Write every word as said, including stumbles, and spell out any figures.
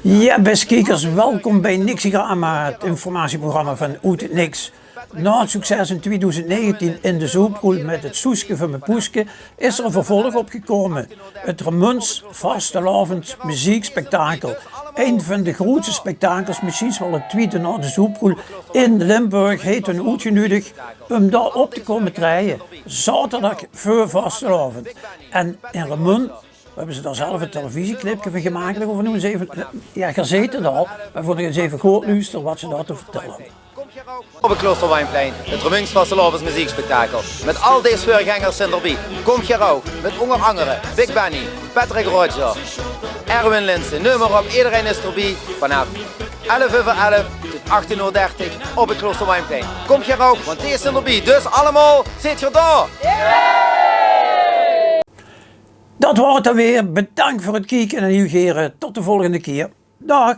Jao, bèste kiekers, welkom bij Nixigrama, het informatieprogramma van Oet het Niks. Na het succes in tweeduizend negentien in de Zoeproel met het Soeske van m'n Poeske is er een vervolg opgekomen. Het Remunjs Vastelaovend Meziekspektakel. Een van de grootste spektakels, misschien wel het tweede na de Zoeproel, in Limburg. Heet hun oetgeneudigd om daar op te komen treden. Zaterdag veur vastelaovend. En in Remunj hebben ze daar zelf een televisieclipje van gemaakt. Of noemen ze even, ja, gezeten al. Maar veur eens even goed luisteren wat ze daar te vertellen hebben. Op het Klooster Wijnplein, het Remunjs Vastelaovesmeziekspektakel. Met al deze veurgengers zijn erbij. Kom geer ook, met onder andere Big Benny, Patrick Roger, Erwin Linsen, neum maar op. Iedereen is erbij vanaf elf uur elf tot achttien uur dertig op het Klooster Wijnplein. Kom geer ook, want die zijn erbij. Dus allemaal, zit geer daar? Dat was het dan weer. Bedankt voor het kijken en hugeren. Tot de volgende keer. Dag.